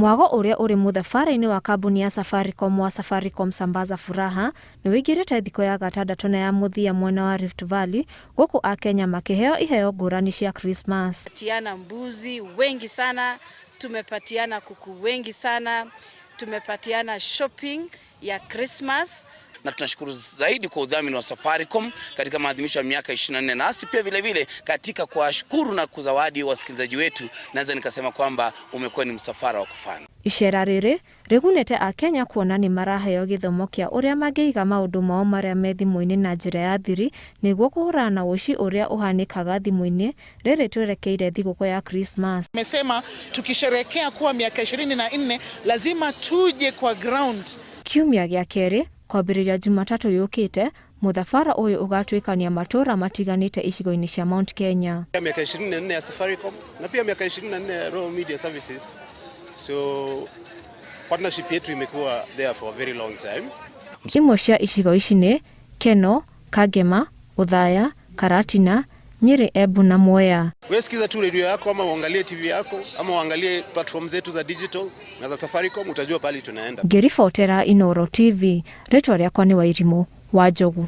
Mwago ũrĩa ũrĩ mũthabara-inĩ wa kambuni ya Safaricom wa Safaricom Sambaza Furaha nĩ ũingĩrĩte thikũ ya gatandatũ na ya mũthia mwena wa Rift Valley gũkũ Akenya makĩheo iheo ngũrani cia Krismas. Tumepatiana mbuzi wengi sana, tumepatiana kuku wengi sana, tumepatiana shopping ya Christmas. Na tunashukuru zaidi kwa udhamini wa Safaricom katika maadhimisho ya miaka 24, nasi pia vile vile katika kuwashukuru na kuzawadi wasikilizaji wetu, naweza nikasema kwamba umekuwa ni msafara wa kufana. Icera rĩrĩ rĩgunĩte Akenya kuona nĩ maraheo gĩthomo kĩa ũrĩa mangĩiga maũndũ mao marĩa me thimũ-inĩ na njĩra ya thiri nĩguo kũhũrana na ũici ũrĩa ũhanĩkaga thimũ-inĩ rĩrĩ twerekeire thigũkũ ya Krismas. Tumesema tukisherehekea kuwa miaka 24 lazima tuje kwa ground. Kiumia gĩa kerĩ kwambĩrĩria Jumatatũ yũkĩte, mũthabara ũyũ ũgatuĩkania matũra matiganĩte icigo-inĩ cia Mount Kenya. Miaka 24 ya Safaricom na pia miaka 24 ya Royal Media Services. So partnership yetu imekuwa there for a very long time. Imwe cia icigo ici nĩ Keno, Kangema, Othaya, Karatina, Nyeri, Embu na Mwea. Wewe sikiza tu radio yako ama uangalie TV yako ama uangalie platform zetu za digital na za Safaricom, utajua pali tunaenda. Ngĩribotera Inooro TV, rĩtwa rĩakwa nĩ Wairimũ wa Njogu.